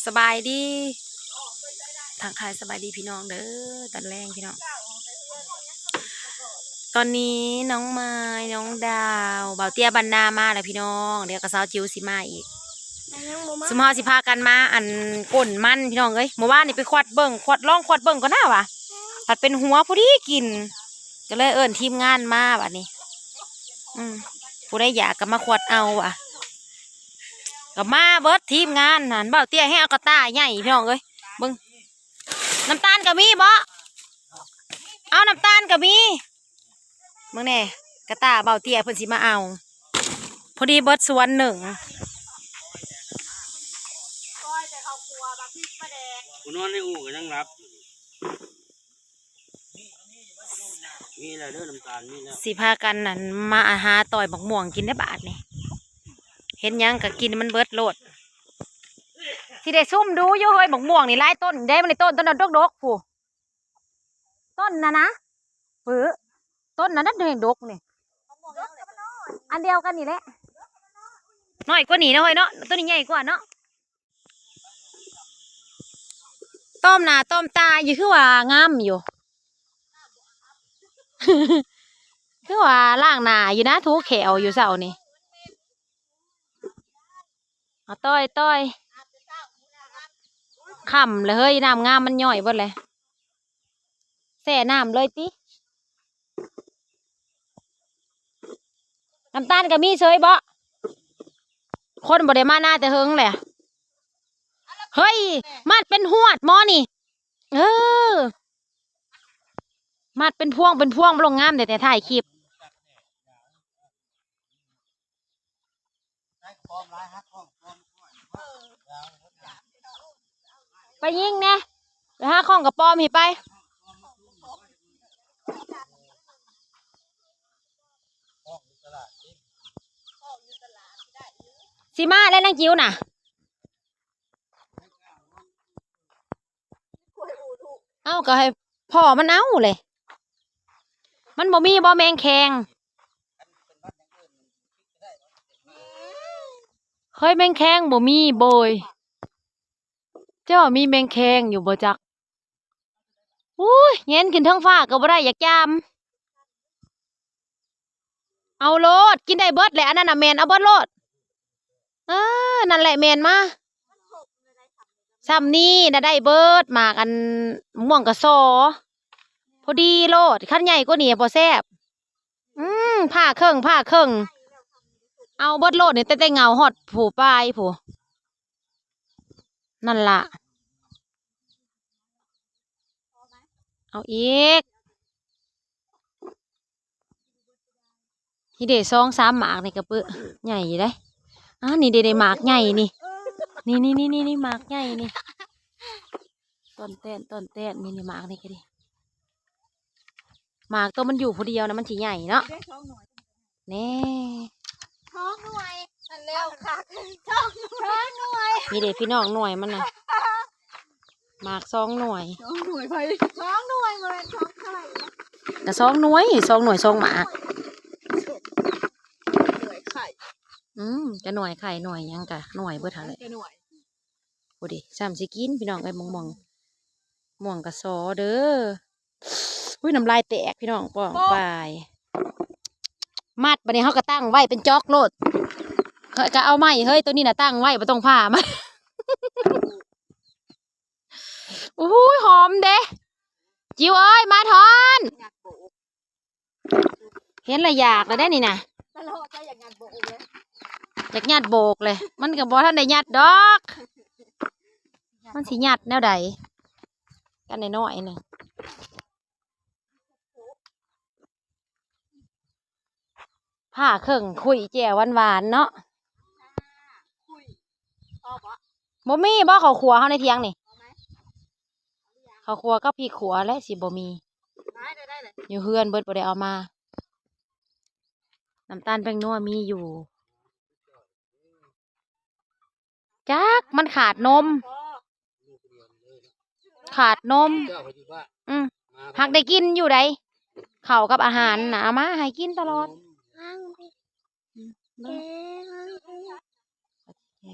ສະບາຍດີ ທັກທາຍສະບາຍດີພີ່ນ້ອງເດີ ຕອນແລງພີ່ນ້ອງ. ຕອນນີ້ນ້ອງມາຍ ນ້ອງດາວ ບ່າວເຕ້ຍບ້ານນາມາແລ້ວພີ່ນ້ອງ ດຽວກໍສາວຈິວຊິມາອີກ. ຊຸມເຮົາຊິພາກັນມາ ອັນ ກົ້ນມັນພີ່ນ້ອງເອີຍ. ມື້ວານນີ້ໄປຄວັດເບິ່ງ ຄວັດ ລອງຄວັດເບິ່ງກ່ອນນາວ່າ ພັດເປັນຫົວພໍດີກິນ ກໍເລີຍເອີ້ນທີມງານມາບາດນີ້. ອືມ ຜູ້ໃດຢາກກໍມາຄວັດເອົາວ່າ ກໍມາເບິດທີມງານຫັ້ນ. ບ່າວເຕ້ຍແຮ່ເອົາກະຕ່າໃຫຍ່ພີ່ນ້ອງເອີຍ ເບິ່ງ. ນ້ຳຕານກໍມີບໍ? ເອົາ ນ້ຳຕານກໍມີ. ເບິ່ງແດ່ ກະຕ່າບ່າວເຕ້ຍເພິ່ນຊິມາເອົາ ພໍດີເບິດສວນໜຶ່ງ. ຜູ້ນອນໃນອູ່ກໍຍັງຫຼັບ. ມີແລ້ວເດີ ນ້ຳຕານມີແລ້ວ. ຊິພາກັນນັ້ນ ມາຫາຕ່ອຍບັກມ່ວງກິນໄດ້ບາດນີ້ ເຫັນຫຍັງກໍກິນມັນເບິດໂລດ. ຊິໄດ້ຊຸມດູຢູ່ເຮີ້ຍ ບັກມ່ວງນີ້ຫຼາຍຕົ້ນເດ້ ມັນໄດ້ຕົ້ນ ຕົ້ນດອກໆ ພຸ້ນ ຕົ້ນນັ້ນນະ ເອີ ຕົ້ນນັ້ນນະ ແຮງດົກນີ້ ອັນດຽວກັນນີ້ແຫຼະ ນ້ອຍກວ່ານີ້ນະເຮີ້ຍເນາະ ໂຕນີ້ໃຫຍ່ກວ່າເນາະ. ຕ້ອມໜ້າຕ້ອມຕາຢູ່ ຄືວ່າງາມຢູ່ ຄືວ່າລ້າງໜ້າຢູ່ນະ ຖູແຂ້ວຢູ່ເຊົ້ານີ້. ເອົາຕ່ອຍ ຕ່ອຍ ຄ່ຳແລ້ວເຮີ້ຍ ນ້ຳງາມມັນຍ້ອຍເບິດແລ້ວ ແຊ່ນ້ຳເລີຍຕິ. ນ້ຳຕານກໍມີເສີຍບໍ? ຄົນບໍ່ໄດ້ມານາແຕ່ເຫິງແຫຼະ. ເຮີ້ຍ ມັດເປັນຮວດໝໍນີ້. ເອີ ມັດເປັນພວງເປັນພວງ ບໍ່ລົງງາມແຕ່ ແຕ່ຖ່າຍຄລິບ. ໄປຍິງແດ່ ໄປຫາຂອງກະປອມຫັ້ນໄປ. ຊິມາແລ້ວນາງຈິ້ວນະ. ເອົາ ກໍໃຫ້ພໍ່ມັນເອົາແຫຼະ. ມັນບໍ່ມີບໍ່ແມງແຄງ? ເຮີ້ຍ ແມງແຄງບໍ່ມີໂບຍ. ເຈົ້າມີແມງແຄງຢູ່ບໍ່ຈັກ? ອຸ້ຍ ແຫງນຂຶ້ນເທິງຟ້າກໍບໍ່ໄດ້ ຢາກຈາມ. ເອົາໂລດ ກິນໄດ້ເບິດແຫຼະ ອັນນັ້ນນະແມ່ນ ເອົາເບິດໂລດ. ເອີ ນັ້ນແຫຼະແມ່ນ ມາ ຊ່ຳນີ້ນະໄດ້ເບິດ ໝາກອັນ ມ່ວງກະສໍ ພໍດີໂລດ. ຄັນໃຫຍ່ກວ່ານີ້ບໍ່ແຊບ. ອືມ ຜ່າເຄິ່ງ ຜ່າເຄິ່ງ ເອົາເບິດໂລດນີ້ ແຕ່ ແຕ່ເຫງົ້າຮອດຜູ້ປາຍຜູ້. ນັ້ນລະ ເອົາອີກ. ນີ້ເດ້ ສອງສາມໝາກນີ້ກະປຶ ໃຫຍ່ຢູ່ເດ້. ອ່າ ນີ້ເດ້ ໝາກໃຫຍ່ນີ້ ນີ້ໆໆໆ ໝາກໃຫຍ່ນີ້ ຕ້ອນແຕ້ນ ຕ້ອນແຕ້ນ ນີ້ໆ ໝາກນີ້ກະດີ. ໝາກໂຕມັນຢູ່ຜູ້ດຽວນະ ມັນຊິໃຫຍ່ເນາະ. ແນ່ ສອງໜ່ວຍ ນັ້ນແລ້ວ ສອງໜ່ວຍ ສອງໜ່ວຍ. ນີ້ເດ້ພີ່ນ້ອງ ໜ່ວຍມັນນະ ໝາກສອງໜ່ວຍ ສອງໜ່ວຍໄຜ ສອງໜ່ວຍ ບໍ່ແມ່ນສອງໄຂ່ ກະສອງໜ່ວຍ ສອງໜ່ວຍ ສອງໝາກ ໜ່ວຍໄຂ່. ອືມ ກະໜ່ວຍໄຂ່ ໜ່ວຍຫຍັງກະໜ່ວຍເບິດຫັ້ນແຫຼະ ກະໜ່ວຍ. ໂອ້ເດ ຊ່ຳຊິກິນພີ່ນ້ອງເອີຍ ໝ່ອງ ໝ່ອງ ໝ່ອງກະສໍເດີ. ອຸ້ຍ ນ້ຳລາຍແຕກພີ່ນ້ອງ ປ້ອງປາຍ. ມັດ ບາດນີ້ເຮົາກະຕັ້ງໄວ້ເປັນຈອກໂລດ. ເຮີ້ຍ ກະເອົາໄມ້ ເຮີ້ຍ ໂຕນີ້ນະຕັ້ງໄວ້ ບໍ່ຕ້ອງຜ່າມັນ. ໂອ້ຍ ຫອມເດ້ ຈິ້ວເອີຍ ມາທອນ. ເຫັນລະຢາກລະໄດ໋ນີ້ນະ ຕະຫຼອດ ຢາກຍັດໂບກເລີຍ ຢາກຍັດໂບກເລີຍ. ມັນກະບໍ່ທັນໄດ້ຍັດດອກ ມັນຊິຍັດແນວໃດ ກັນນ້ອຍໆ ໜຶ່ງ. ຜ່າເຄິ່ງ ຄຸຍແຈ່ວຫວານໆ ເນາະ. ບໍ່ມີບໍ ເຂົ້າຂົ້ວເຮົາໃນຖຽງນີ້? ເຂົ້າຂົ້ວກັບພິກຂົ້ວແຫຼະ ຊິບໍ່ມີ ຢູ່ເຮືອນເບິດ ບໍ່ໄດ້ເອົາມາ. ນ້ຳຕານແປ້ງນົວມີຢູ່. ຈັກ ມັນຂາດນົມ ຂາດນົມ. ອືມ ຫາກໄດ້ກິນຢູ່ໃດ ເຂົ້າກັບອາຫານນະ ເອົາມາໃຫ້ກິນຕະຫຼອດ. ອືມ.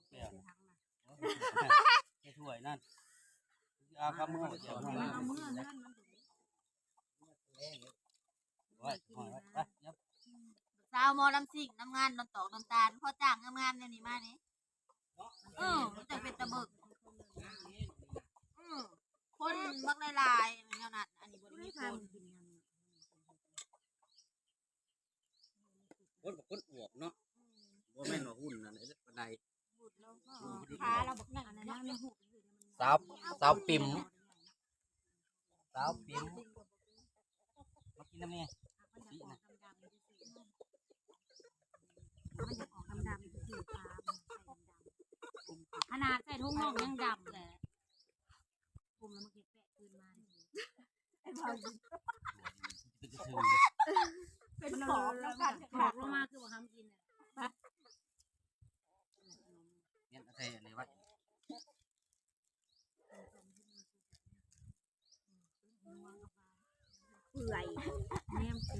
ເອົາເມືອ ເອົາເມືອເຮືອນມັນ ໂອ້ຍ ໂອ້ຍ ໄປ ສາວໝໍລຳຊິງ ນຳງານ ນຳຕອກ ນຳຕານ ພໍຈ້າງງາມໆ ແນວນີ້ມານີ້ ເອີ ມັນຈັ່ງເປັນຕາເບິ່ງ ເອີ ຄົນບັກຫຼາຍໆ ແນວນັ້ນ ອັນນີ້ບໍ່ໄດ້ມີຄົນ ຄົນບໍ່ຄົນອວບເນາະ ບໍ່ແມ່ນວ່າຫຸ່ນນັ້ນເດ້ປານໃດ ຂາລາວບັກໜັກ ສາວ ສາວປິ້ມ ສາວປິ້ມ ມາກິນນຳແດ່ ປີນະ ມັນຢາກອອກດຳໆ ຄືຂາ ຂະໜາດໃສ່ຖົງໜອງຍັງດຳແຫຼະ ກຸມແລ້ວມັນເຮັດແປະຄືນມາ ເປັນກະເທີຍ ເປັນປອບນຳກັນ ຖອກລົງມາຄືບໍ່ຫ້າມກິນ ແມ່ນໃສ່ອັນນີ້ໄວ້ ເປື່ອຍ ແນມກິນ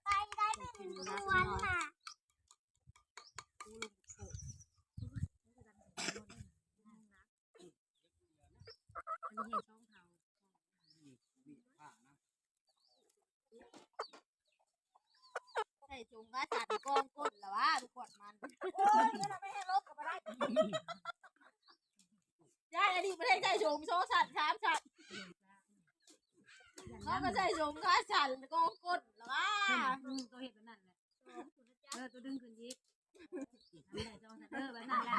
ໄປໄດ້ເປັນເດືອນນະ ອັນນີ້ເຫັນຊ່ອງເຖົ້າ ໃສ່ຖົງຂາສັ້ນກອງກົ້ນລະຫວາ ໄປກວດມັນ ໂອ້ຍ ນັ້ນລະໄປໃຫ້ລົບກໍບໍ່ໄດ້ ຍາຍອັນນີ້ບໍ່ໄດ້ໃສ່ຖົງສອງຊັ້ນສາມຊັ້ນ ເຂົາກໍໃສ່ຖົງຂາສັ້ນກອງກົ້ນລະຫວາ ອືມ ໂຕເຮັດແບບນັ້ນແຫຼະ ເອີ ໂຕດຶງຂຶ້ນອີກ ເອີ ແບບນັ້ນແຫຼະ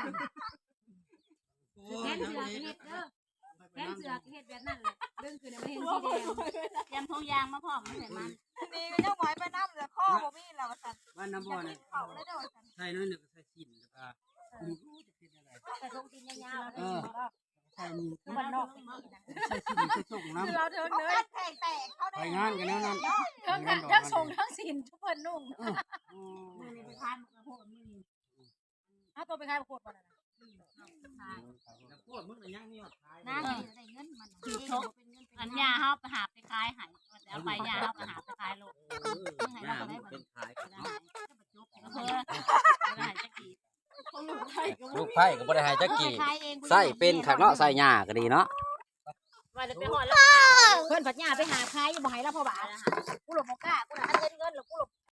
ແຂນເສື້ອກໍເຮັດເດີ ແຂນເສື້ອກໍເຮັດແບບນັ້ນແຫຼະ ດຶງຂຶ້ນໃຫ້ມັນເຫັນສີແດງ ຕຽມຖົງຢາງມາພ້ອມໃຫ້ມັນ ນີ້ກໍຍັງບໍ່ໃຫ້ໄປນຳ ແລ້ວຄໍບໍ່ມີແລ້ວວ່າຊັ້ນ ວ່ານຳບໍ່ນະ ເຂົ້າແລ້ວເດີວ່າຊັ້ນ ໃສ່ໜ້ອຍໜຶ່ງກໍໃສ່ສິ້ນ ແລ້ວກໍ ເອີ ໂອ້ຍ ຈະເປັນຈັ່ງໃດ ໃສ່ຖົງຕີນຍາວໆ ເອີ ໃສ່ໝວກ ຄືບ້ານນອກ ໃສ່ສິ້ນໃສ່ສົ້ງນຳ ຄືລາວເທິງເລີຍ ແຂງແຕກເຂົາໄດ້ ໄປງານກັນແນວນັ້ນ ເທິງ ເທິງສົ້ງເທິງສິ້ນ ເພິ່ນນຸ່ງ ເອີ ມື້ນີ້ໄປຂາຍໝາກໂພດມື້ນີ້ ເອົາໂຕໄປຂາຍໝາກໂພດບໍ່ນັ້ນນະ ແລ້ວໂພດມຶງນະຍັງມີຮອດຂາຍ ນາງນີ້ໄດ້ເງິນມັນ ອັນຍ່າເຮົາໄປຫາໄປຂາຍໃຫ້ ວ່າຈະເອົາໄປ ຍ່າເຮົາໄປຫາໄປຂາຍໂລດ ເອີ ຍ່າເຮົາໄປຂາຍເນາະ ເອີ ບໍ່ໄດ້ໃຫ້ຈັກກີບ ຂອງລູກໃຜກໍບໍ່ໄດ້ໃຫ້ຈັກກີບ ໃຊ້ເປັນຄັກເນາະ ໃຊ້ຍ່າກໍດີເນາະ ວ່າຈະໄປຮອດແລ້ວ ເພິ່ນພັດຍ່າໄປຫາຂາຍ ບໍ່ໃຫ້ລາວພໍບາດ ກູລະບໍ່ກ້າ ກູລະເງິນເງິນ ແລ້ວກູລະ